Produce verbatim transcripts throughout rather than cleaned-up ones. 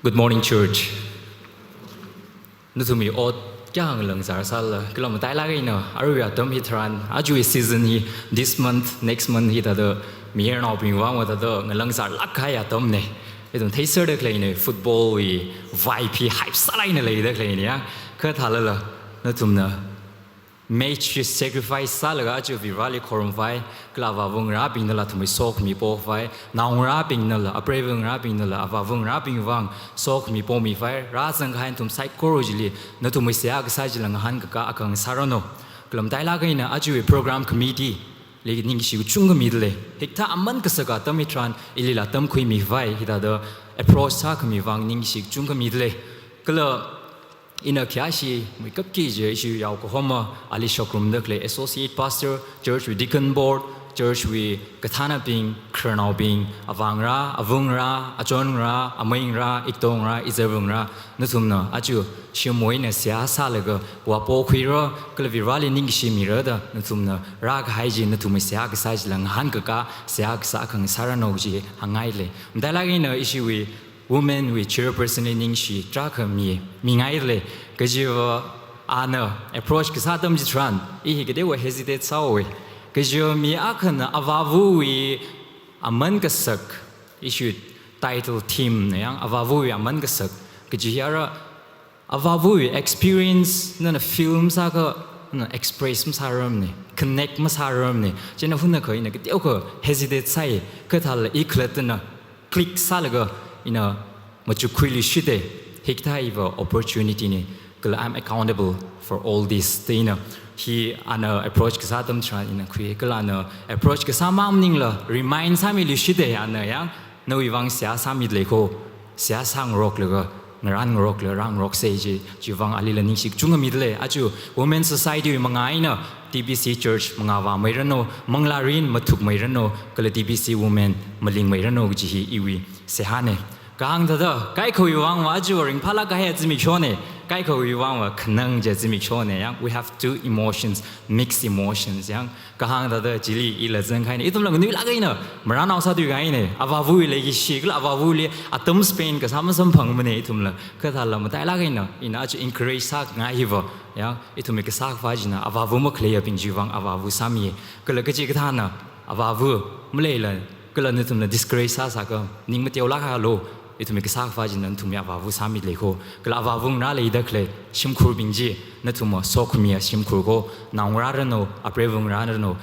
Good morning, church. Nathumwui ot kayākha ngalangzār sālala, kala matailāk eina, aruiwui atam hitharan, aja season hi, this month, next month hi thāda, mayarnaobing vang va thāda, ngalangzārlāk kahai atamna. Ithum theiserda khaleina, football wui vibe hi hype sālāk eina leida khaleina ya. Kha thālala, nathumna match hi sacrifice sālaga aja Vareli khorumkhavai, kala avāva ngarābingnala athumwui sokhami pokhavai, naongarābingnala, apreiva ngarābingnala, avāva ngarābing vang sokhami pokmikhavai, rāzangkahai nathum saikora chili, nathumwui seihā kasā chila ngahānkakā akha ngasāranu. Kala matailāk eina ajawui program committee li ningshi kachungkha midalei. Hikathā aman kasaka atam hitharan, ilila tamkhuimikhavai, hithāda approach sākhami vang ningshi kachungkha midalei. Kala ina khayāshi, muikapki kaji ishi yao kahoma, ali shokrumda khalei Associate Pastor, Church wui Deacon Board, Church wui kathānabing, khararnaobing, avāngarā, avungarā, achonngarā, ameingarā, iktongarā, izarvangarā, nathumna aja shimwui eina seihā sālaga vāpokhuira, kala Vareli ningshimira da, nathumna rākahai chi, nathumwui seihā kasā chila ngahānkakā, seihā kasā akha ngasāranu kaji hāngngailei. Matailāk eina ishiwui women wui chairperson li ningshi tarākha mi, mingailei, kajiva ana approach kasā atam chitharan, i hi kateokha hesitate sāhaowa. Kajiva mi akhana avāvawui aman kasak, ishiwui title theme na ya, avāvawui aman kasak, kaji hi ara, avāvawui experience nana feel masāakha, nana express masārarmana, connect masārarmana, chieina hunakha ina kateokha hesitate sāi, kha thālala i khalattana click sālaga ina machukkhuiluishita, hikathā hiva opportunity na, kala I'm accountable for all this da ina, hi ana approach kasā atam chitharan ina khui, kala ana approach kasā mang maningla remind sāmiluishita ana ya, nawui vang seihā sāmidalei kho, seihā sāngaroklaga, ngarānngaroklaga, rāngaroksa chi, chiwui vang alila ningshi kachungkha midalei. Aja Women Society wui manga eina T B C Church mangā vāmeiranu, manglārin mathukmeiranu, kala T B C Women malingmeiranu kaji hi iwui seihāna. Kahāng thāda, kaikhawui vang va aja ringphālāk kahai zimikshona, kaikhawui vang va khanang kaji zimikshona ya. We have two emotions, mixed emotions ya. Kahāng thāda chili ila zangkahaina, ithumla nganuilāk eina, marānao sāthuikahaina, avāvawui leikashi kala avāvawuili atam spend kasā masamphangmana ithumla, kha thālala matailāk eina, ina aja encourage sāngai hiva ya, ithumwui kasā akhavā china avāva makhaleiyabing chiwui vang avāva sāmi, kala kachikathāna avāva maleila, kala nathumna discourage sāsāakha, ning mateolāk halu, ithumwui kasā akhavā china nathumwui avāva sāmidalei kho, kala avāva ngarā leida khalei shimkhurbing chi, nathumwui sokhamiya shimkhur kho, naongarāranu, apreiva ngarāranu,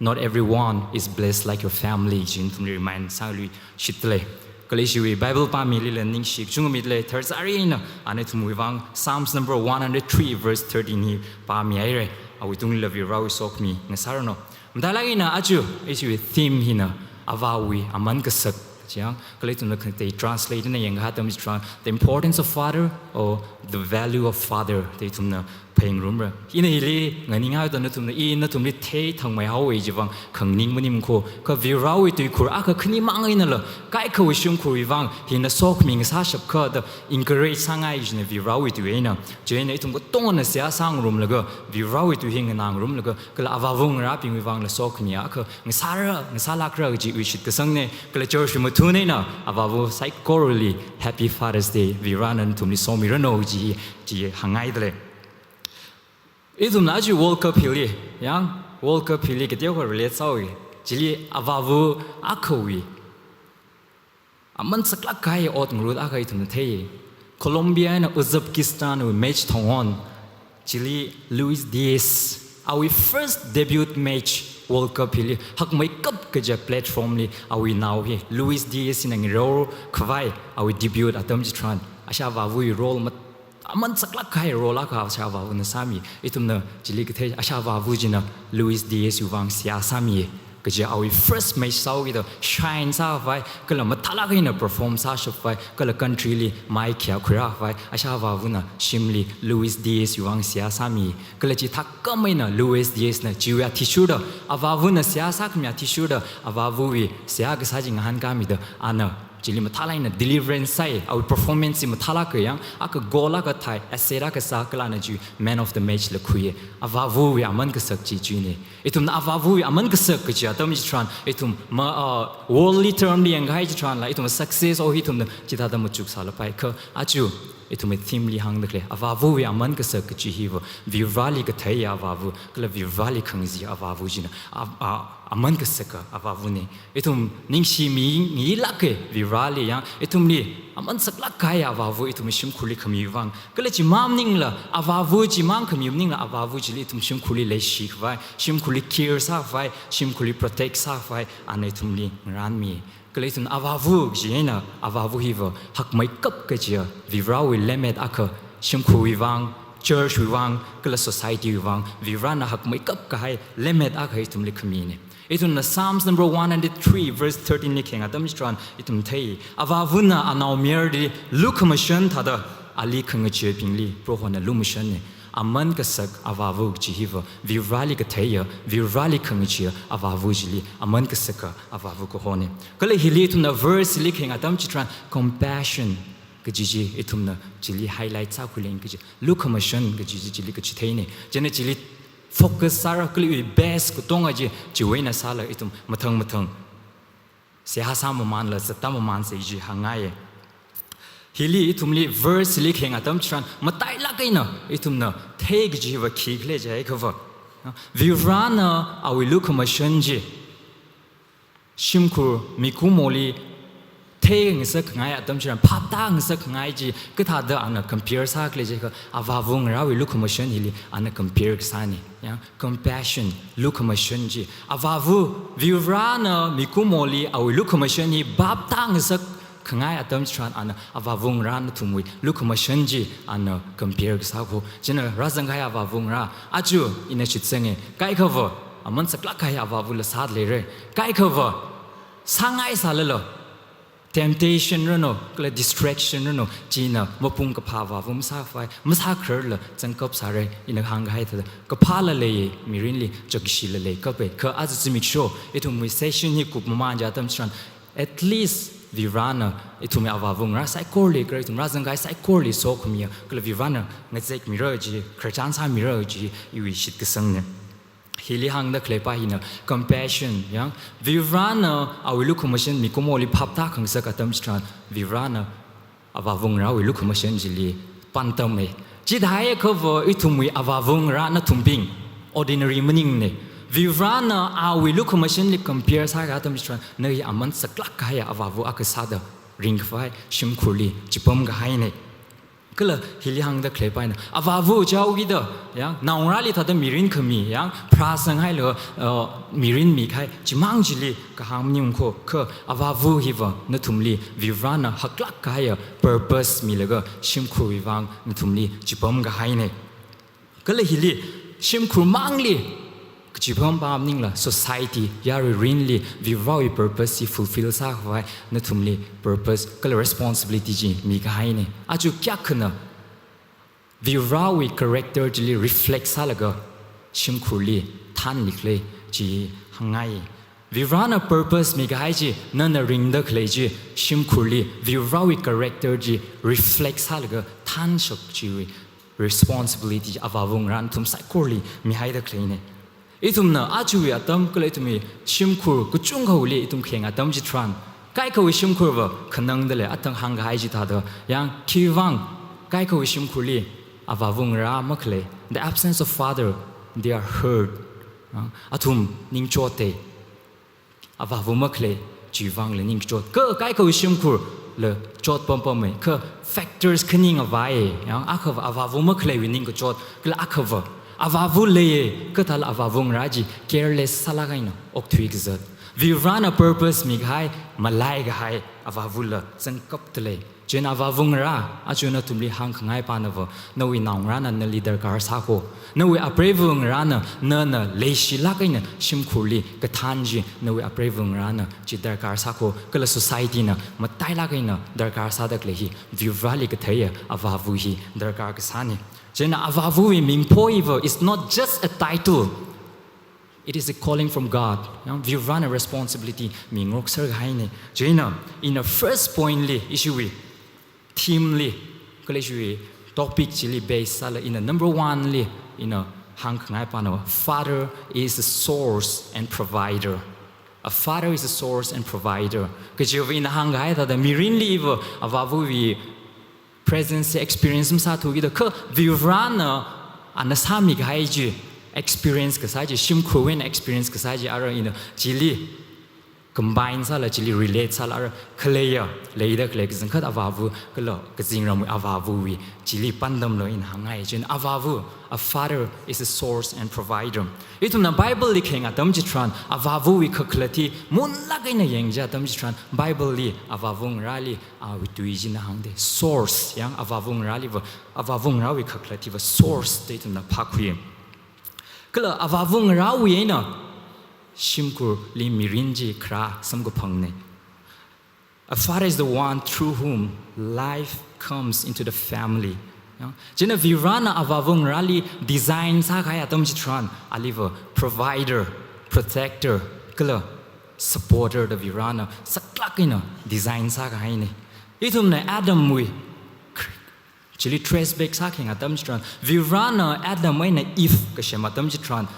not everyone is blessed like your family, chi nathumli remind sāluishitdalei. Kala ishiwui Bible pāmilila ningshi kachungkha midalei, tharzari eina, ana ithumwui vang Psalms number one hundred three verse thirteen hi pāmihaira, awui tunglila Varewui sokhami ngasāranu. Matailāk eina aja, ishiwui theme hina, avāvawui aman kasak, chi ya, kala ithumna khangatei translate na yangkahai atam chitharan, the importance of father or the value of father, da ithumna phaningrumra. Ina hili nganinghai thāda nathumna, i nathumli theithangmeihaowa chiwui vang khanganing maning kho, kha Varewui tuikhur akha khani mang einala, kaikhawui shimkhurwui vang, hina sokhami ngasāshapakha da encourage sāngai china Varewui tui eina, chieina ithum katongana seihā sāngarumlaga, Varewui tui hi nganāngarumlaga, kala avāva ngarābingwui vangla sokhami akha ngasāra, ngasālākra kaji iwui shitkasangna, kala church wui mathun eina, avāva saikorali Happy Father's Day, Varena nathumli somiranu kaji hi, chi hāngngaidalei. Ithumna aja World Cup hili, ya, World Cup hili kateokha relate sāhaowa, chili avāva akhawui aman saklāk kahai ot ngarut akha ithumna thei. Colombia eina Uzbekistan wui match thonghon, chili Luis Diaz, awui first debut match World Cup hili, hakmeikap kaja platform li awui nao hi, Luis Diaz hina ngarorkhavai, awui debut atam chitharan, asha avāvawui role mat-, aman saklāk kahai role akha asha avāvana sāmi. Ithumna chili kathei, asha avāva china Luis Diaz wui vang seihā sāmi, kaja awui first match sāhaokida shine sākhavai, kala mathālāk eina perform sāshapkhavai, kala country li maikhayā khuirākhavai, asha avāvana shimli Luis Diaz wui vang seihā sāmi, kala chithākhamei eina Luis Diaz na chiwui athishurda, avāvana seihā sākhami athishurda, avāvawui seihā kasā chi ngahānkāmida, ana chili mathālāk eina deliverance sāi, awui performance chi mathālāk eina yang, akha goal akha thai, assist akha sā, kala ana chi man of the match la khuiya. Avāvawui aman kasak chi china. Ithumna avāvawui aman kasak kachi atam chitharan, ithum ma, uh, worldly term li yanghai chitharanla, ithum success o hi ithumna chithāda machuksālapai. Kha aja ithumwui theme li hāngda khalei, avāvawui aman kasak kachi hiva, Varivarali katheiya avāva, kala Varivarali khangazī avāva china, a, a, aman kasaka avāvana. Ithum ningshimi, ngilāka Varivarali yang, ithumli aman saklāk kahaiya avāva ithum shimkhurli khami vang. Kala chimang maningla, avāva chimang khami maningla, avāva chili ithum shimkhurli leishi khavai, shimkhurli care sākhavai, shimkhurli protect sākhavai, ana ithumli ngarānmi. Kala ithum avāva kaji eina, avāva hiva hakmeikap kajiya, Varivarawui lemmet akha, shimkhurwui vang, church wui vang, kala society wui vang, Varivarana hakmeikap kahai lemmet akha ithumli khamina. Ithumna Psalms number one hundred three verse thirteen li khayang atam chitharan ithum thei, avāvana anaomayarali lukhamashan thāda, ali khangachee bingli Prohona lumashanna. Aman kasak avāva kachi hiva, Varivarali katheiya, Varivarali khangacheeya avāva chili aman kasaka avāva kahona. Kala hili ithumna verse li khayang atam chitharan compassion kaji chi ithumna chili highlight sākhuiling kaji, lukhamashan kaji chi chili kachitheina. Chieina chili focus sāra, kala iwui best katonga chi chiwui eina sāla ithum mathang mathang seihā sāmamanla, zatda mamansa chi hāngngaiya. Hili ithumli verse li khayang atam chitharan matailāk eina ithumna thei kajiva khikhala jiakhava, Varivarana awui lukhamashan chi shimkhur mikumoli theingasak khangai atam chitharan, phaptāngasak khangai chi kathāda ana compare sākhala jiakha, avāva ngarawui lukhamashan hili ana compare kasāna. Ya, compassion, lukhamashan chi. Avāva, Varivarana mikumoli awui lukhamashan hi phaptāngasak khangai atam chitharan ana avāva ngara nathumwui lukhamashan chi ana compare kasā kho. Chieina rāzang kahai avāva ngara, aja ina shitsanga, kaikhava, aman saklāk kahai avāvala sāda leira. Kaikhava, sāngaisālala, temptation ranu, kala distraction ranu, china mapung kaphā avāva masākhavai, masākhararla zangkap sāra, ina hāngkahai thāda, kaphāla leiya, mirinli chakshila leikapa. Kha aja zimiksho, ithumwui session hi kupmamān chi atam chitharan, at least Varivarana ithumwui avāva ngara saikorali, kala ithum rāzang kahai saikorali sokhamiya, kala Varivarana ngazekmira kaji, khararchan sāmira kaji iwui shitkasangna. Hili hāngda khaleipa hina compassion, ya. Varivarana awui lukhamashan mikumoli phaptākhangasak atam chitharan, Varivarana avāva ngarawui lukhamashan chili pāntama. Chithāhaiakhava ithumwui avāva ngara nathumbing ordinary maningna. Varivarana awui lukhamashanli compare sākahai atam chitharan, na hi aman saklāk kahai avāva akha sāda ringkhavai, shimkhurli chipam kahaina. Kala hili hāngda khaleipa hina, avāva chaokida, ya, naongarāli thāda mirin khami, ya, pharāsanghailaga, uh, mirin mikahai chimang chili kahāng maning kho. Kha avāva hiva nathumli Varivarana haklāk kahaiya purpose milaga shimkhurwui vang nathumli chipam kahaina. Kala hili shimkhur mangli kachipampa maningla society, yarui mirinli Varivarawui purpose chi fulfill sākhavai nathumli purpose kala responsibility chi mikahaina. Aja kayākhana Varivarawui character chili reflect sālaga shimkhurli thānlikhala chi hāngngai. Varivarana purpose mikahai chi, nana ringda khalei chi, shimkhurli Varivarawui character chi reflect sālaga thānshap chiwui responsibility avāva ngarā nathum saikorali mihaida khaleina. Ithumna ajawui atam kala ithumwui shimkhur kachungkhawuili ithum khayang atam chitharan, kaikhawui shimkhurva khanangda lei, athang hāngkahai chithāda, yang khiwuivang kaikhawui shimkhurli avāva ngarā makhalei, the absence of father, they are hurt. Ah, athum ningchotta. Avāva makhalei chiwuivangla ningchot. Kha kaikhawui shimkhurla chot pampamma. Kha factors khani ngavai. Yang akhava avāva makhaleiwui ningkachot. Kala akhava avāva leiya, kha thāla avāva ngarā chi careless sālāk eina okthui kazat. Varivarana purpose mikahai, malaikahai avāvala zangkapta lei. Chieina avāva ngarā, aja nathumli hāngkhangai panava, nawui naongarāna nali darkar sākho. Nawui apreiva ngarāna nana leishilāk eina shimkhurli kathān chi, nawui apreiva ngarāna chi darkar sākho. Kala society na matailāk eina darkar sāda khalei hi, Varivarali katheiya avāva hi darkar kasāna. Chieina avāvawui mingpho hiva is not just a title. It is a calling from God. Yang, Varivarana responsibility mingarokser kahaina. Chieina, ina first point li, ishiwui theme li, kala ishiwui topic chili base sāla, ina number one li, ina hāngkhangai pana, Father is the source and provider. A father is a source and provider. Kajiva ina hāngkahai thāda mirinli va avāvawui presence experience masāthukida, kha Varivarana ana sāmikahai chi, experience kasā chi, shimkhurwui eina experience kasā chi, ara ina chili combine sāla, chili relate sāla, ara khaleiya, leida khalei kazingkhat avāva, kala kazingramwui avāvawui chili pāntamlu ina hāngngai. Chieina avāva, a father is a source and provider. Ithumna Bible li khayang atam chitharan, avāvawui kakhalat hi munlāk eina yangchi atam chitharan, Bible li avāva ngarāli awui tui china hāngda, source, yang avāva ngarāli va, avāva ngarāwui kakhalat hi va source da ithumna phākhui. Kala avāva ngarāwui eina shimkhurli mirin chi kharā samkaphangna. A father is the one through whom life comes into the family. Yang, chieina Varivarana avāva ngarāli design sākahai atam chitharan, ali va provider, protector, kala supporter da Varivarana saklāk eina design sākahaina. Ithumna Adamwui, chili trace back sākhayang atam chitharan, Varivarana Adam eina Eve kasem atam chitharan,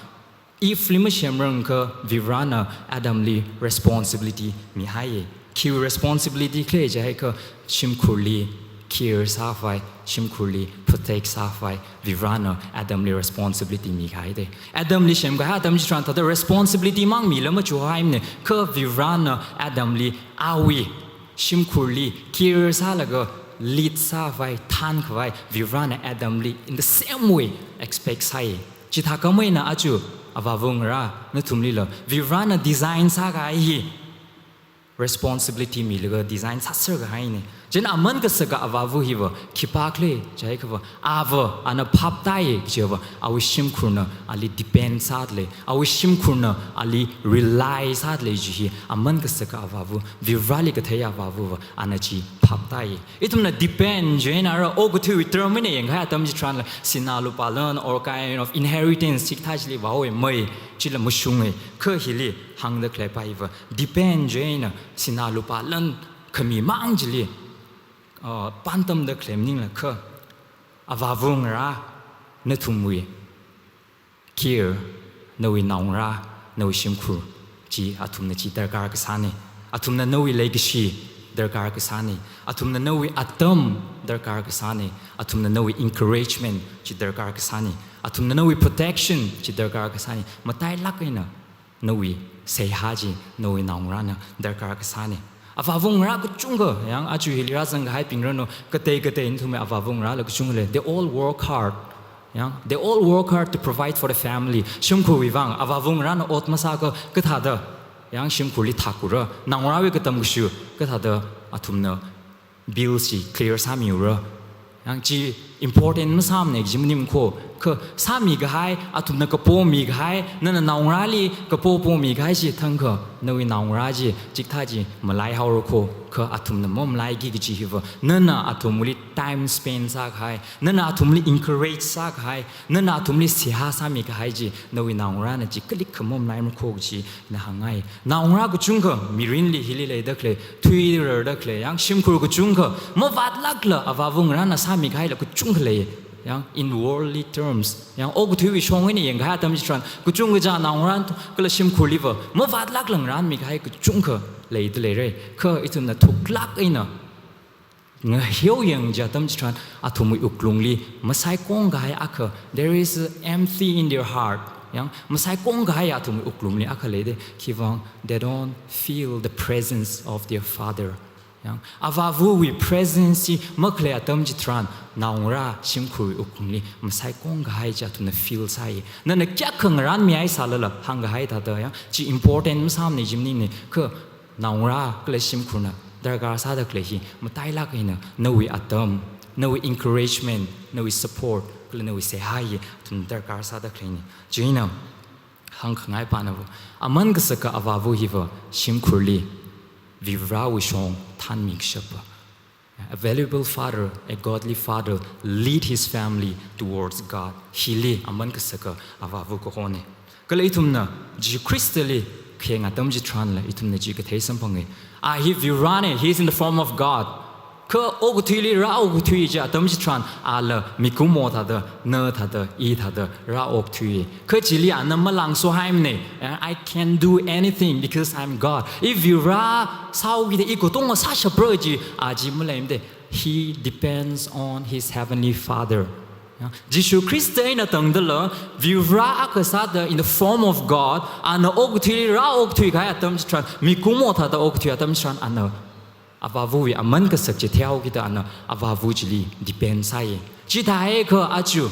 Eve li masemrangakha Varivarana Adam li responsibility mihaiya. Khi responsibility khalei jiakha shimkhurli care sākhavai, shimkhurli protect sākhavai, Varivarana Adam li responsibility mikahai da. Adam li semkahai atam chitharan thāda responsibility mang mila machuhaimana, kha Varivarana Adam li awui shimkhurli care sālaga lead sākhavai, thānkhavai, Varivarana Adam li in the same way expect sāi. Chithākhamei eina aja avāva ngarā nathumlila Varivarana design sākahai hi responsibility milaga design sāser kahaina. Chieina aman kasaka avāva hi va khipākhala jiakha va, a va ana phaptāi kajiva, awui shimkhurna ali depend sādalei, awui shimkhurna ali rely sādalei chi hi aman kasaka avāva, Varivarali kathei avāva va ana chi phaptāi. Ithumna depend chieina ara okathuiwui term eina yangkahai atam chitharanla, sinā lupā lan or kind of inheritance chikathā chili vāhaowei, chila mashunga. Kha hili hāngda khalei pa hi va depend chieina sinā lupā lan khami mang chili, uh, pāntamda khalei maningla, kha avāva ngarā nathumwui care, nawui naongarā, nawui shimkhur chi athumna chi darkar kasāna. Athumna nawui leikashi darkar kasāna. Athumna nawui atam darkar kasāna. Athumna nawui encouragement chi darkar kasāna. Athumna nawui protection chi darkar kasāna. Matailāk eina nawui seihā chi nawui naongarāna darkar kasāna. Avāva ngarā kachungkha, yang aja hili rāzangkahaibing ranu, katei katei nathumwui avāva ngarāla kachungkha lei. They all work hard. Yang, they all work hard to provide for the family. Shimkhurwui vang avāva ngarāna ot masāakha kathāda, yang, shimkhurli thakura, naongarāwui katam kashu kathāda athumna bills chi clear sāmiura. Yang chi important masāmana kaji maningmana kho, kha sāmikahai, athumna kapo mikahai, nana naongarāli kapo pomikahai chi thangkha, nawui naongarā chi chikathā chi malaihaora kho, kha athumna mamalaiki kaji hi va, nana athumli time spend sākahai, nana athumli encourage sākahai, nana athumli seihā sāmikahai chi, nawui naongarāna chi kalikha mamalaimara kho kaji ina hāngngai. Naongarā kachungkha mirinli hili leida khalei, thuirarda khalei, yang shimkhur kachungkha mavātlākla avāva ngarāna sāmikahaila kachungkha lei. Yang in worldly terms, yang okathuiwui shong eina yangkahai atam chitharan, kachungkha chi naongarā kala shimkhurli va mavātlākla ngarānmikahai kachungkha leida leira. Kha ithumna thuklāk eina ngaheo yangchi atam chitharan, athumwui wuklungli masaikong kahai akha, there is empty in their heart. Yang masaikong kahai athumwui wuklungli akha leida, khiwuivang, they don't feel the presence of their father. Yang avāvawui presence chi makhalei atam chitharan, naongarā shimkhurwui wuklungli masaikong kahai chi athumna feel sāi. Nana kayākha ngarānmihai sālala, hāngkahai thāda, yang chi important masāmana kaji maningmana, kha naongarā kala shimkhurna darkar sāda khalei hi matailāk eina nawui atam, nawui encouragement, nawui support, kala nawui seihā hi athumna darkar sāda khaleina. Chieina hāngkhangai pana va, aman kasaka avāva hi va shimkhurli Varivarawui shong thānmikashapa. A valuable father, a godly father, lead his family towards God. Hili aman kasaka avāva kahona. Kala ithumna Jesu Christ li khayang atam chitharanla ithumna chi kathei samphanga. A hi Varena, he is in the form of God. Kha okathuili rā okathui chi atam chitharan, ala mikumo thāda, na thāda, i thāda rā okathui. Kha chili ana malāngsohaimana, and I can do anything because I'm God. I Vare sāhaokida i katonga sāshapra chi, a chi maleimada. He depends on his heavenly Father. Ya, Jesu Christ eina tangdala, Vare akha sāda in the form of God, ana okathuili rā okathui kahai atam chitharan, mikumo thāda okathui atam chitharan, ana Avāvawui aman kasak chi theihaokida ana Avāva chili depend sāya. Chithāhaiakha aja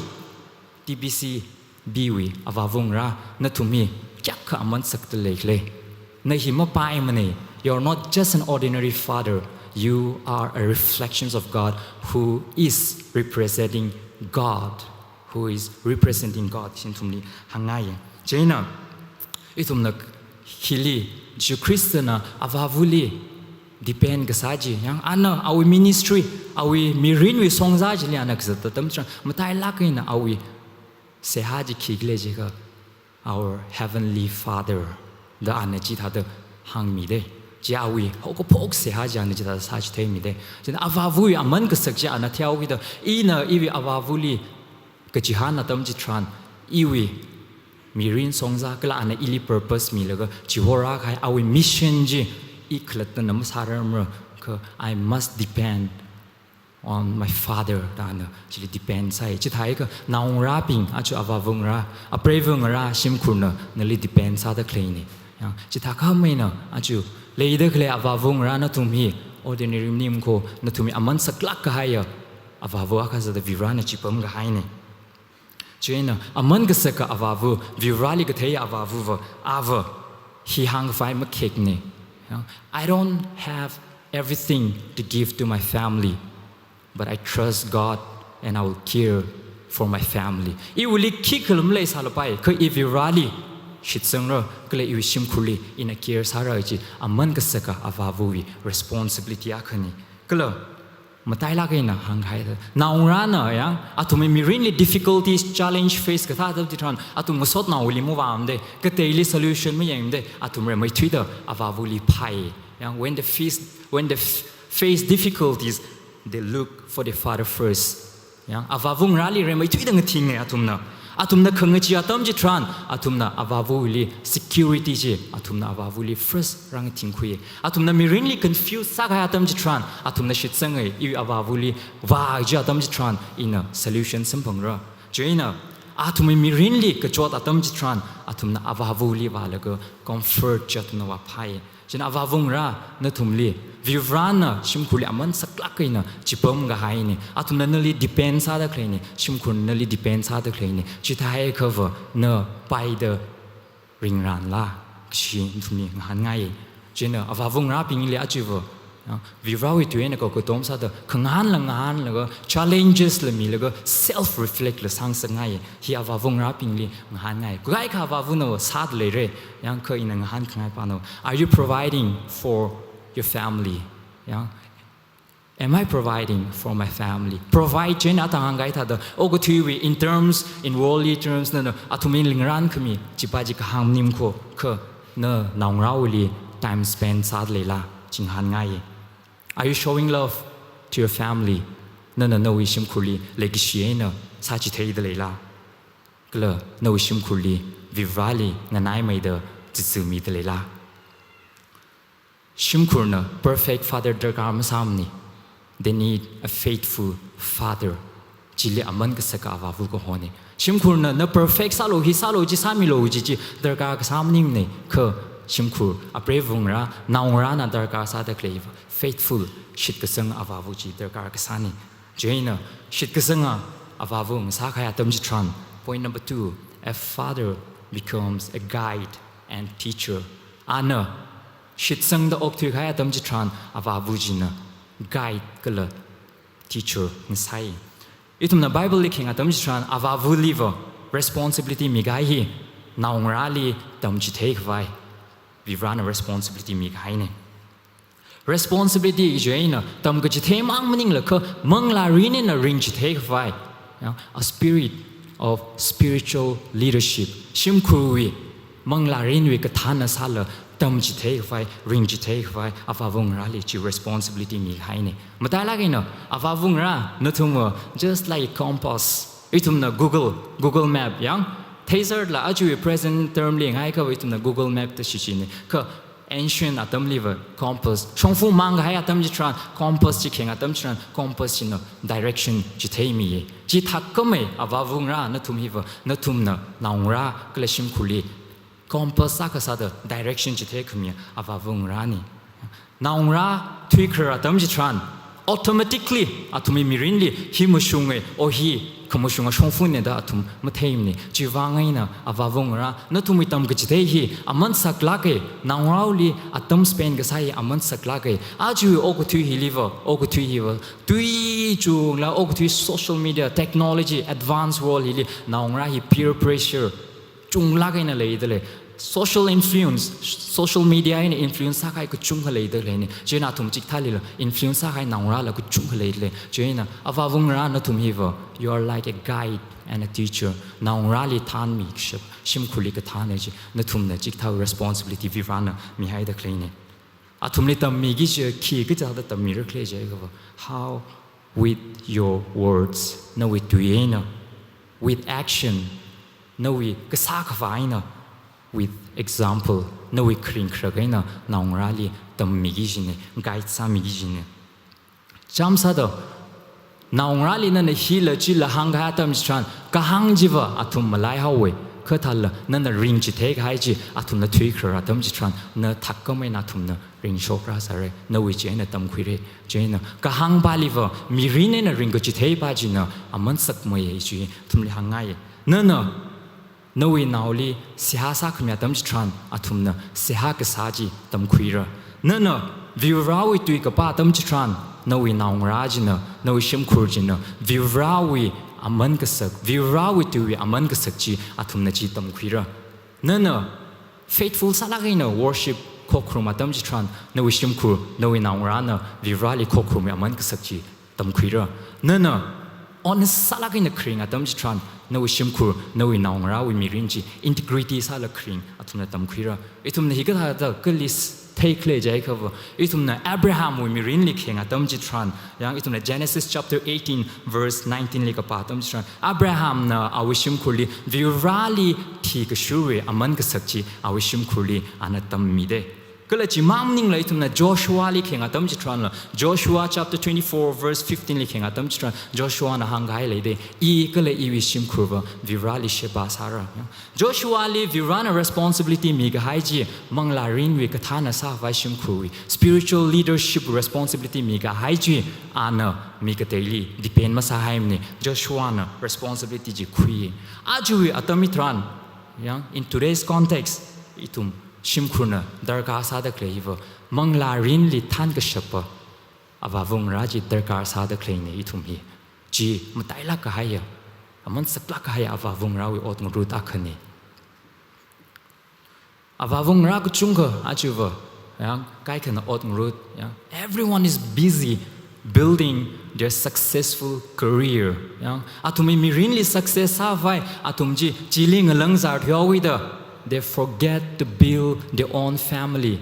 T B C B wui avāvangarā, nathum hi kayākha aman sakta leikhala. Na hi mapaimana. You're not just an ordinary father. You are a reflection of God who is representing God. Who is representing God. Chi nathumli hāngngaiya. Chieina, ithumna hili, Jesu Christ na Avāvali depend kasā chi, ya, ana awui ministry, awui mirinwui shongza chili ana kazat atam chitharan, matailāk eina awui seihā chi khikhala jiakha, our Heavenly Father da ana chithāda hāngmida. Chi awui haokaphok seihā chi ana chithāda sāchitheimida. Chieina Avāvawui aman kasak chi ana theihaokida, ina iwui Avāvali kachihān atam chitharan, iwui mirin shongza kala ana ili purpose milaga chihorākahai awui mission chi i khalattana masārarmara, kha I must depend on my Father da ana chili depend sāya. Chithāhaiakha naongarābing, aja avāvangarā, apreivangarā shimkhurna nali depend sāda khaleina. Ya, chithākha maina aja leida khalei avāvangarā nathum hi ordinary maningmana, nathumwui aman saklāk kahaiya Avāva akha sāda Varena chipamkahaina. Chieina aman kasaka Avāva, Vareli kathei Avāvava, ava hi hāngkhavai makhekna. Ya, I don't have everything to give to my family, but I trust God and I will care for my family. Iwuili khikhala maleisālapai, kha i Vareli shitsangra, kala iwui shimkhurli ina care sāra chi aman kasaka Avāvawui responsibility akhana. Kala matailāk eina hānghaida, naongarāna, ya, athumwui mirinli difficulties, challenge face kathā atam chitharan, athum ngasotnaoli mavāmada, kateili solution mayangmada, athum rimeithuida Avāvali phāya. Ya, when they face, when they f-, face difficulties, they look for the Father first. Ya, avāvangarāli rimeithuida ngathinga athumna. Athumna khangachee atam chitharan, athumna Avāvali security chi, athumna Avāvali first rāngathingkhuiya. Athumna mirinli confuse sākahai atam chitharan, athumna shitsanga, iwui Avāvali vākaji atam chitharan, ina solution samphangra. Chieina, athumwui mirinli kachot atam chitharan, athumna Avāvali vālaga comfort chi athumna vāphāya. Chieina avāvangarā nathumli, Varena shimkhurli aman saklāk eina chipamkahaina. Athumna nali depend sāda khaleina, shimkhurna nali depend sāda khaleina. Chithāhaiakhava na paida ringranla, kachi nathumli ngahānngaiya. Chieina avāvangarābingli ajava, ya, Varewui tui eina kakatom sāda, khangahānla ngahānlaga, challenges la milaga, self reflect la sāngasakngaiya. Hi avāvangarābingli ngahānngaiya. Kakaikha avāvana sāda leira, ya, kha ina ngahānkhangai pana, are you providing for your family? Ya, am I providing for my family? Provide chieina ata hāngkahai thāda, okathuiwui in terms, in worldly terms, nana athumli ngarankhami, chipa chi kahāng maningmana, kha na naongarāwuili time spend sāda leila, chi ngahānngaiya. Are you showing love to your family? Nana nawui shimkhurli leikashi eina sāchitheida leila? Kala nawui shimkhurli Vareli nganaimeida chitsu mida leila? Shimkhurna perfect father darkar masāmana. They need a faithful father. Chili aman kasaka avāva kahona. Shimkhurna na perfect sālu, hi sālu, chi sāmilu, chi chi darkar kasā maningmana, kha shimkhur, apreivangarā, naongarāna darkar sāda khaleiva faithful, shitkasanga avāva chi darkar kasāna. Chieina, shitkasanga avāva ngasākahai atam chitharan, point number two, a father becomes a guide and teacher. Ana shitsangda okthuikahai atam chitharan, avāva china guide kala teacher ngasai. Ithumna Bible li khayang atam chitharan, avāvaliva responsibility mikahai hi naongarāli tamchitheikhavai Varena responsibility mikahaina. Responsibility kaji eina tamkachitheimang maningla, kha manglā mirin eina ringchitheikhavai, ya, a spirit of spiritual leadership. Shimkhurwui Manglārinwui kathānna sāla tamchithei khavai, ringchithei khavai, avāvangarāli chi responsibility mihaina. Matailāk eina, avāvangarā nathumva just like compass. Ithumna Google, Google Map yang, theizarla aja present term li ngaiakha ithumna Google Map da shichina. Kha ancient atamliva compass, shongfa mang kahai atam chitharan, compass chi kheng atam chitharan, compass china direction chitheimiya. Chi thākhamei avāvangarā nathum hiva, nathumna naongarā kala shimkhurli compass akha sāda direction chitheikhami avāvangarāna. Naongarā thuikharar atam chitharan, automatically athumwui mirinli hi mashunga, o hi khamashunga shongfana da athum matheimana. Chiwui vang eina avāvangarā nathumwui tamkachithei hi aman saklāka, naongarāli atam spend kasā hi aman saklāka. Aja okathui hiliva, okathui hiva, tui chungla okathui social media, technology, advanced world hili naongarā hi peer pressure chunglāk eina leidalei. Social influence, social media eina influence sākahai kachungkha leidaleina. Chieina athum chikathālila influence sākahai naongarāla kachungkha leidalei. Chieina avāvangarā nathum hiva, you are like a guide and a teacher. Naongarāli thānmi kashap, shimkhurli kathānna chi, nathumna chikathā responsibility Varivarāna mihaida khaleina. Athumli tammiki kaji khi kathāda tammira khala jiakhava, how? With your words, nawui tui eina, with action, nawui kasā khavā eina, with example, nawui kharing kharak eina naongarāli tammiki kajina, guide sāmiki kajina. Chām sāda, naongarāli nana hila chila hāngkahai atam chitharan, kahāng chiva athum malaihaowa, kha thālala nana ringchithei kahai chi athumna thuikharar atam chitharan, na thākhamei eina athumna ringshokrasāra, nawui chi eina tamkhuira. Chieina kahāngpaliva mirin eina ringkachitheipa china aman sakmeiya chi athumli hāngngaiya. Nana nawui naoli seihā sākhami atam chitharan, athumna seihā kasā chi tamkhuira. Nana Varivarāwui tui kapā atam chitharan, nawui naongarā china, nawui shimkhur china Varivarāwui aman kasak, Varivarāwui tuiwui aman kasak chi athumna chi tamkhuira. Nana faithful sālāk eina worship khokharum atam chitharan, nawui shimkhur, nawui naongarāna Varivarāli khokharumwui aman kasak chi tamkhuira. Nana honest sālāk eina kharing atam chitharan, nawui shimkhur, nawui naongarāwui mirin chi integrity sāla kharing athumna tamkhuira. Ithumna hikathāda kha list theikhala jiakhava, ithumna Abrahamwui mirinli kheng atam chitharan, yang ithumna Genesis chapter eighteen verse nineteen li kapā atam chitharan, Abrahamna awui shimkhurli Varivarāli thikashurwui aman kasak chi awui shimkhurli ana tammida. Kala chimang maningla ithumna Joshuali kheng atam chitharanla, Joshua chapter twenty-four verse fifteen li kheng atam chitharan, Joshuana hāngkahai leida, i kala iwui shimkhurva Varivarāli sheba sāra. Joshuali Varivarāna responsibility mikahai chi, manglārinwui kathānna sākhavai shimkhurwui, spiritual leadership responsibility mikahai chi, ana mi kateili depend masāhaimana, Joshuana responsibility chi khui. Ajawui atam hitharan, yang, in today's context, ithum shimkhurna darkar sāda khalei hiva, manglārinli thānkashapa avāvangarā chi darkar sāda khaleina ithum hi. Chi matailāk kahaiya, aman saklāk kahaiya avāvangarāwui ot ngarut akhana. Avāvangarā kachungkha ajava, yang, kaikhana ot ngarut, yang, everyone is busy building their successful career. Yang, athumwui mirinli success sākhavai athum chi chili ngalangzar thuihaowida, they forget to build their own family.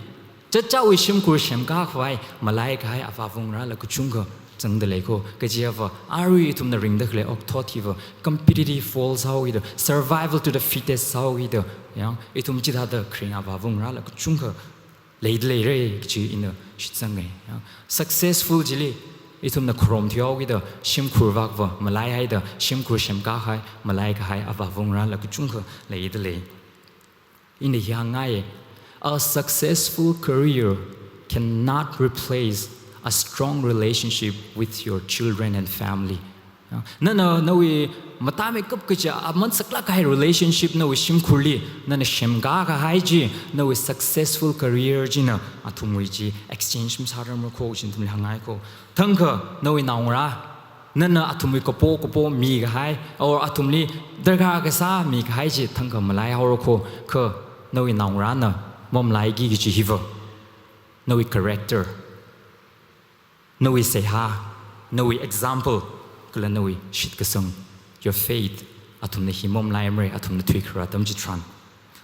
Chachāwui shimkhur semkakhavai malaikahai avāvangarāla kachungkha zangda leiko. Kajiva, arui ithumna ringda khalei okthot hiva competitive world sāhaowida, survival to the fittest sāhaowida, yang, ithum chithāda kharing avāvangarāla kachungkha leida leira kaji ina shitsanga. Yang, successful chili ithumna kharom thuihaowida, shimkhur vakva malaihaida, shimkhur semkakahai malaikahai avāvangarāla kachungkha leida lei. Ina hi hāngngaiya, a successful career cannot replace a strong relationship with your children and family. Nana nawui mataimeikap kaja aman saklāk kahai relationship nawui shimkhurli nana semkakahai chi, nawui successful career china athumwui chi exchange masārarmara ko, chi ithumli hāngngaiko. Thangkha nawui naongarā, nana athumwui kapo kapo mikahai, or athumli darkar kasā mikahai chi thangkha malaihaora ko, kha nawui naongarāna mamalaiki kaji hiva, nawui character, nawui seihā, nawui example, kala nawui shitkasang, your faith, athumna hi mamalaimara, athumna thuikharar atam chitharan.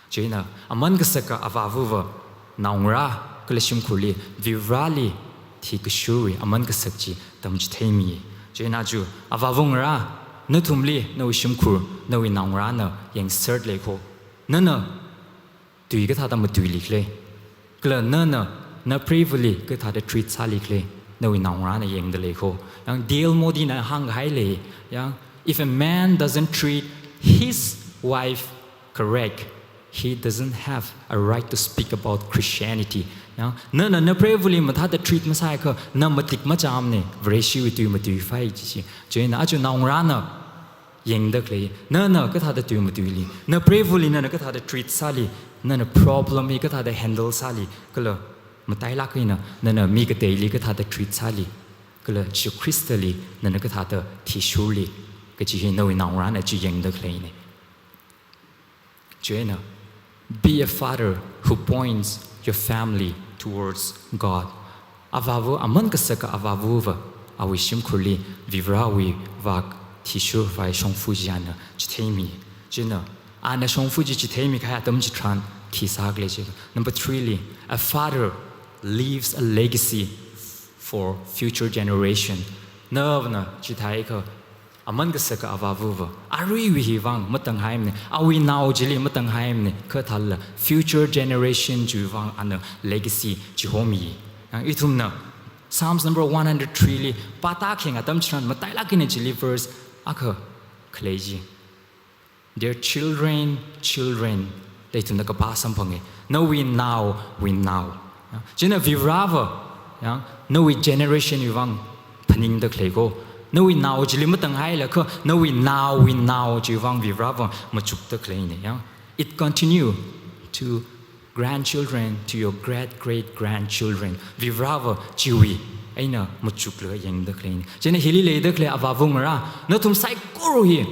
Chieina aman kasaka avāvava naongarā kala shimkhurli Varivarāli thikashurwui aman kasak chi tamchitheimi. Chieina aja avāva ngarā, nathumli nawui shimkhur, nawui naongarāna yangser lei kho. Nana tui kathāda matuili khala, kala nana napreivali kathāda treat sāli khala, nawui naongarāna yangda lei kho. Yang D L Modi na hānghai lei, yang, "If a man doesn't treat his wife correct, he doesn't have a right to speak about Christianity." Yang, nana napreivali mathāda treat masāakha, na matik machāmana, Vareshiwui tui matuifai chi chi. Chieina aja naongarāna yangda khalei, nana kathāda tui matuili, napreivali nana kathāda treat sāli, nana problem hi kathāda handle sāli, kala matailāk eina nana mi kateili kathāda treat sāli, kala Jishu Khristali nana kathāda thishurli, kaji hi nawui naongarāna chi yangda khaleina. Chieina, be a father who points your family towards God. Avāva, aman kasaka avāvava awui shimkhurli Varivarāwui vak thishurvai shongfa chi ana chitheimi. Chieina, ana shongfa chi chitheimi kahai atam chitharan khi sākhala chi. Number three li, a father leaves a legacy for future generation. Nana chitheiakha, aman kasaka avāvava aruiwui hi vang matanghaimana, awui nao chili matanghaimana, kha thālala future generation chiwui vang ana legacy chihomi. Yang ithumna Psalms number one hundred three li pāda khayang atam chitharan matailāk eina chili verse akha khalei chi. Their children, children, da ithumna kapā samphanga. Nawui naowui nao. Chieina Varivarāva, yang, nawui generation wui vang phaningda khalei kho. Nawui nao chili matanghailakha, nawui naowui nao chiwui vang Varivarāva machukda khaleina, yang. It continue to grandchildren, to your great great grandchildren. Varivarāva chiwui eina machuklaga yangda khaleina. Chieina hili leida khalei avāva ngarā, nathum saikora hi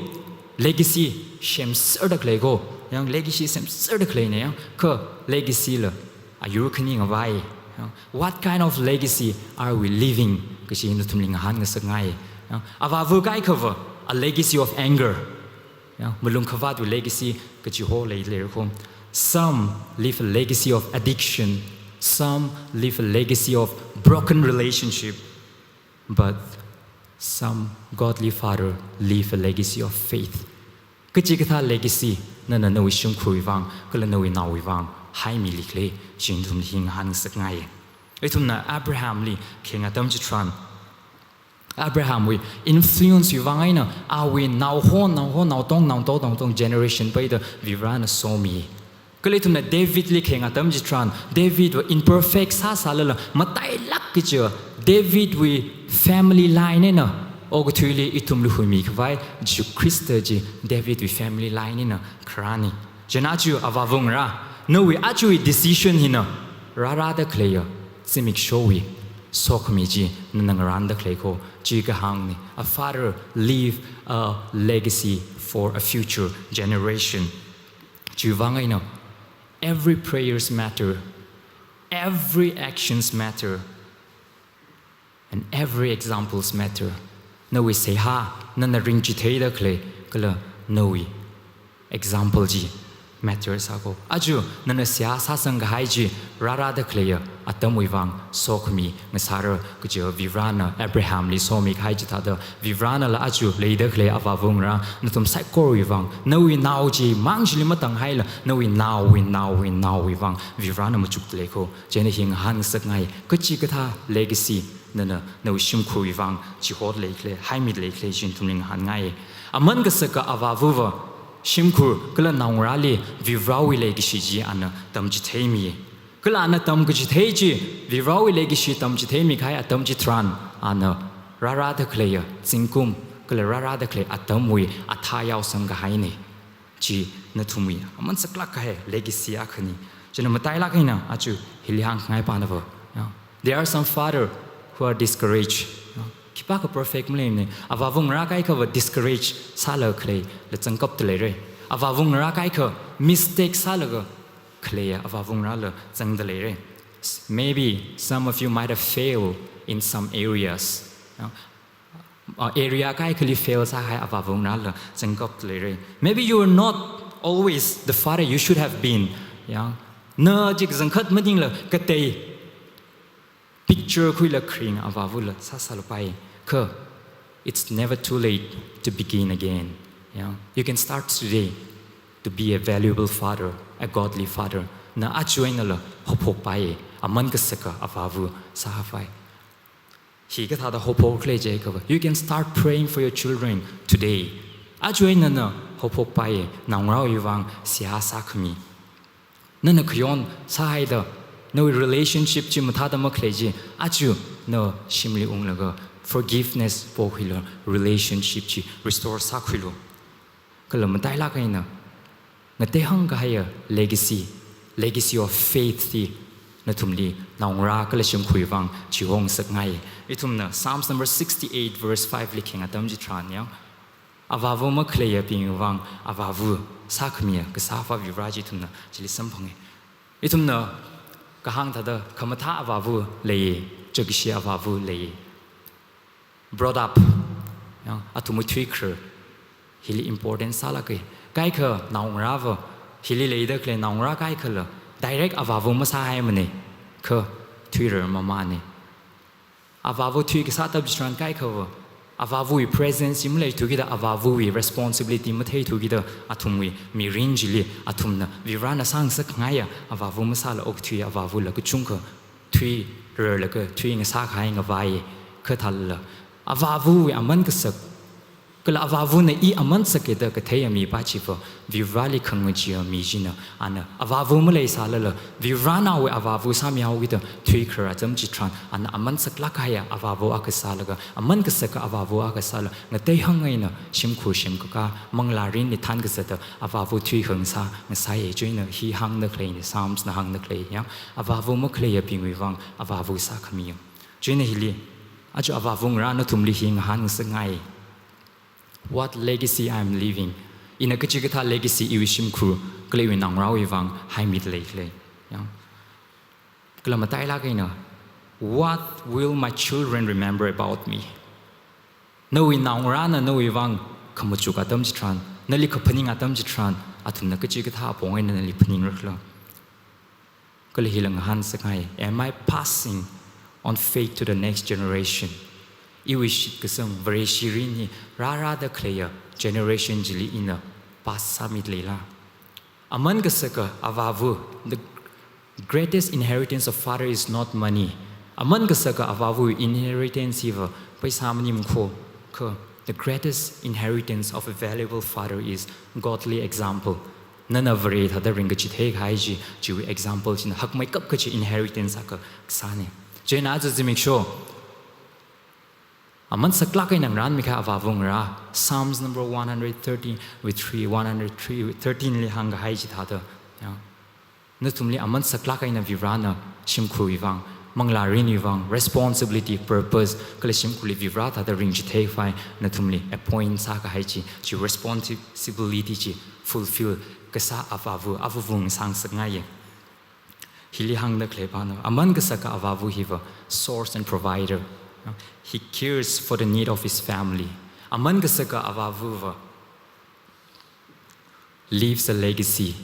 legacy semserda khalei kho. Yang legacy semserda khaleina, yang, kha legacy la ayur khani ngavai. Yang, what kind of legacy are we leaving? Kaji nathumli ngahānngasakngai. Yang, avāva kaikhava, a legacy of anger. Yang, malung khavātwui legacy kachiho leilei kho. Some leave a legacy of addiction. Some leave a legacy of broken relationship. But some godly father leave a legacy of faith. Kachikathā legacy nana nawui shimkhurwui vang, kala nawui naowui vang haimili khala, chi nathumli ngahānngasakngai. Ithumna Abrahamli khayang atam chitharan, Abrahamwui influence wui vang eina awui naoho, naoho, naotong, naotong, naotong generation peida Varivarāna somi. Kala ithumna Davidli khayang atam chitharan, Davidva imperfect sāsālala, matailāk kaja Davidwui family line eina okathuili ithumli huimi khavai Jishu Khrista chi Davidwui family line eina kharāna. Chieina aja avāva ngarā, nawui ajawui decision hina rārāda khaleiya zimikshowui sokhami chi nana ngarānda khalei kho. Chi kahāngna, a father leave a legacy for a future generation. Chiwui vang eina, every prayers matter, every actions matter, and every examples matter. Nawui seihā, nana ringchitheida khalei, kala nawui example chi matter sā kho. Aja nana seihā sāsang kahai chi rārāda khaleiya atamwui vang sokhami ngasāra kaja Varivarāna Abrahamli somi kahai chithāda, Varivarānala aja leida khalei avāva ngarā, nathum saikorawui vang, nawui nao chimang chili matanghaila, nawui naowui naowui naowui vang Varivarāna machukda lei kho. Chieina hi ngahānngasakngai, kachikathā legacy nana nawui shimkhurwui vang chihoda lei khala, haimida lei khala, chi nathumli ngahānngai. Aman kasaka avāvava shimkhur kala naongarāli Varivarāwui leikashi chi ana tamchitheimi. Kala ana tamkachithei chi, Varivarāwui leikashi tamchitheimi kahai atam chitharan, ana rārāda khaleiya zingkum kala rārāda khalei atamwui athā yaosang kahaina. Chi nathumwui aman saklāk kahai legacy akhana. Chieina matailāk eina aja hili hāngngai pānava. Ya. There are some father who are discouraged. Ya. Khipākha perfect maleimana. Avāva ngarā kaikhava discourage sālaga khaleila zangkapda leira. Avāva ngarā kaikha mistake sālaga khaleiya avāva ngarāla zangda leira. S-, maybe some of you might have failed in some areas. Ya. Uh, area kaikhali fail sāhai avāva ngarāla zangkapda leira. Maybe you are not always the father you should have been. Ya. Na chi kazangkhat maningla katei picture khuila kharing avāvula sāsālapai. Kha, it's never too late to begin again. Ya. You can start today to be a valuable father, a godly father. Na aja einala haophokpai, aman kasaka avāva sāpai. Hikathāda haophok khala jiakhava, you can start praying for your children today. Aja eina na haophokpai, naongarāwui vang seihā sākhami. Nana khayon sāhaida, nawui relationship chi mathāda makhalei chi, aja na shimli unglaga forgiveness pokhuilu, relationship chi restore sākhuilu. Kala matailāk eina, ngateihang kahaiya legacy, legacy of faith chi nathumli naongarā kala shimkhurwui vang chihongasakngai. Ithumna Psalms number sixty-eight verse five li khayang atam chitharan ya, avāva makhaleiya bingwui vang avāva sākhamiya kasā Avā Varivara chi ithumna chili samphange. Ithumna kahāng thāda khamathā avāva lei, chakashi avāva lei. Brought up, ya, athumwui thuikharar hili important sālāke. Kaikha naongarāva, hili leida khalei naongarā kaikhala direct avāva masāhaimane, kha thuirar mamane. Avāva thuikasā atam chitharan kaikhava avāvawui presence chi maleithu kida, avāvawui responsibility matheithu kida, athumwui mirin chili athumna Varivarana sāngasakngaiya avāva masāla okathui avāvala kachungkha thuirarlaga thuingasā kahai ngavai. Kha thālala avāvawui aman kasak, kala avāvana i aman sake da katheiya mipā chiva Varivarali khangachee mi china, ana avāva maleisālala Varivarana awui avāva sāmihao kida thuikharar atam chitharan ana aman saklāk kahaiya avāva akha sālaga, aman kasaka avāva akha sāla, ngateihang eina shimkhur shimkhaka manglārinli thankazata avāva thuikhangasā ngasāye. Chieina hi hāngda khalei ne, Psalms na hāngda khalei ya, avāva makhaleiya bingwui vang avāva sākhamiya. Chieina hili aja avāva ngarā nathumli hi ngahānngasakngai. What legacy I am leaving? Ina kachikathā legacy iwui shimkhur kala iwui naongarāwui vang haimida leikhala? Ya. Kala matailāk eina, what will my children remember about me? Nawui naongarāna nawui vang khamachuk atam chitharan, nali kaphaning atam chitharan, athumna kachikathā apong eina nali phaningra khala? Kala hila ngahānngasakngai, am I passing on faith to the next generation? Iwui shitkasang Vareshi mirin hi rārāda khaleiya generation chili ina pass sāmida leila? Aman kasaka avāva, the greatest inheritance of father is not money. Aman kasaka avāvawui inheritance hiva paisa maningmana, kha the greatest inheritance of a valuable father is godly example. Nana Vare thāda ringkachithei kahai chi, chiwui example china hakmeikap kachi inheritance akha sāne. Chieina aja zimiksho aman saklāk eina ngarānmi kahai avāva ngarā, Psalms number one hundred thirteen with three, one hundred three with thirteen li hāngkahai chithāda, ya, nathumli aman saklāk eina Varivarana shimkhurwui vang, manglārinwui vang responsibility, purpose, kala shimkhurli Varivara thāda ringchithei khavai nathumli appoint sākahai chi, chi responsibility chi fulfill kasā avāva, avāva ngasāngasakngaiye. Hili hāngda khalei pāna, aman kasaka avāva hiva source and provider. He cares for the need of his family. Aman kasaka avāvava leaves a legacy.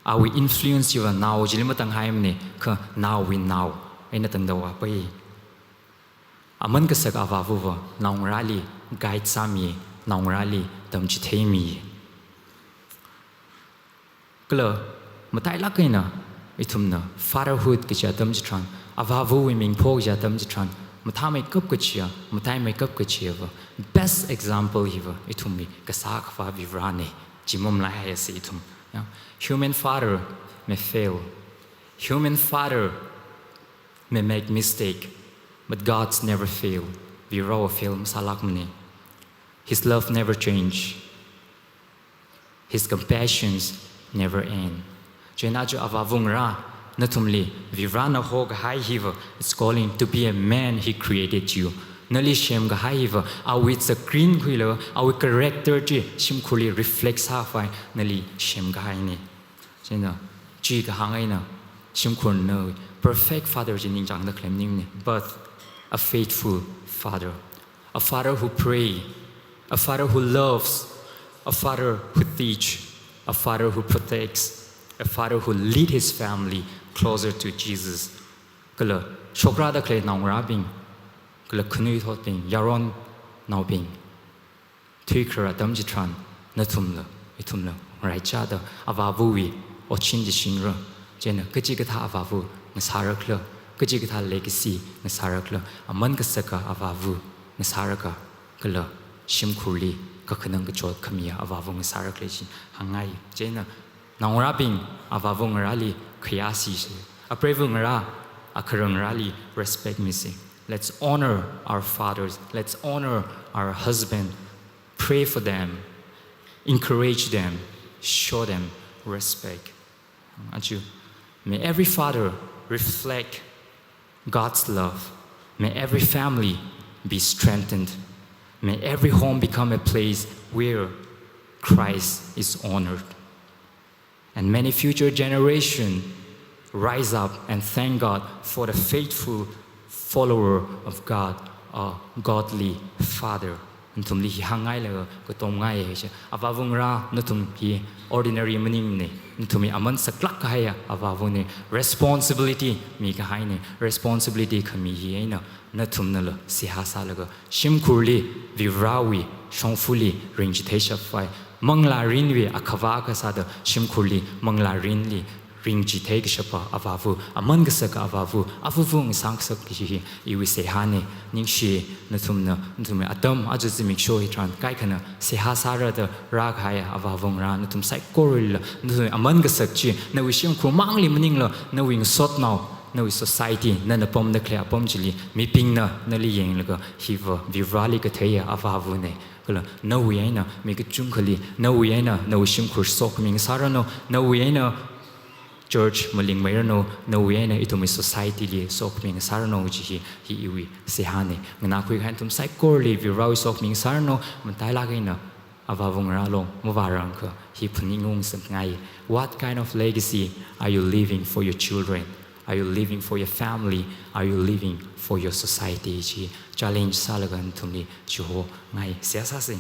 Awui influence hiva nao chili matanghaimane, kha naowui nao eina tangda vāpai. Aman kasaka avāvava naongarāli guide sāmi, naongarāli tamchitheimi. Kala matailāk eina ithumna fatherhood kachi atam chitharan, avāvawui ming pho kachi atam chitharan, mathāmeikap kachiya, mataimeikap kachiya va, best example hiva ithumwui kasā Akhava Varivarane, chi mamalaihaiasa ithum. Ya. Human father may fail. Human father may make mistake, but God's never fail. Varivarava fail masālākmane. His love never change. His compassions never end. Chieina aja avāva ngarā, nathumli Varivarana hokahai hiva, it's calling to be a man he created you. Nali semkahai hiva, awui zakrin khuilaga, awui character chi shimkhurli reflect sākhavai nali semkahaine. Chieina, chi kahāng eina, shimkhurna perfect father chi ningchāngda khalei maningmane, but a faithful father. A father who pray, a father who loves, a father who teach. A father who protects, a father who lead his family closer to Jesus. Kala shokra da khalei naongarābing, kala khanuithotbing, yaronnaobing, thuikharar atam chitharan nathumla, ithumla, ngaraichāda avāvawui otchin chi shingra. Chieina kachikathā avāva ngasārakhala, kachikathā legacy ngasārakhala, aman kasaka avāva ngasārakhala, shimkhurli kakhanang kachot khamiya avāva ngasārakhala chi hāngngai. Chieina naongarābing avāva ngarāli khayā sise. Apreiva ngarā, akharar ngarāli respect mise. Let's honor our fathers. Let's honor our husband. Pray for them. Encourage them. Show them respect. Achu, may every father reflect God's love. May every family be strengthened. May every home become a place where Christ is honored. And many future generations rise up and thank God for the faithful follower of God, a godly father. Nathumli hi hāngngai laga katomngai haise. Avāva ngarā, nathum hi ordinary maningmane. Nathumwui aman saklāk kahaiya avāvane. Responsibility mikahaine. Responsibility khami hi eina nathumnala seihā sālaga shimkhurli Varivarāwui shongfali ringchitheishappai, manglārinwui akhava kasāda shimkhurli manglārinli ringchithei kashapa avāva, aman kasaka avāva, avāva ngasā kasak kaji hi iwui seihāne. Ningshi, nathumna, nathumwui atam aja zimiksho hitharan kaikhana seihā sāra da rākahai avāva ngarā, nathum saikoralila, nathumwui aman kasak chi, nawui shimkhur mangli maningla, nawui ngasotnao, nawui society, nana pamda khalei apam chili mibingna nali yanglaga, hiva Varivarāli katheiya avāvane. Kala nawui eina mi kachungkhali, nawui eina nawui shimkhur sokhami ngasāranu, nawui eina church malingmeiranu, nawui eina ithumwui society li sokhami ngasāranu chi hi, hi iwui seihāne. Nganākhui kahai nathum saikorali Varivarāwui sokhami ngasāranu, matailāk eina avāva ngarā long mavārangkha hi phaningung samngai. What kind of legacy are you leaving for your children? Are you leaving for your family? Are you leaving for your society? Chi challenge sālaga nathumli chihongai. Seihā sāse.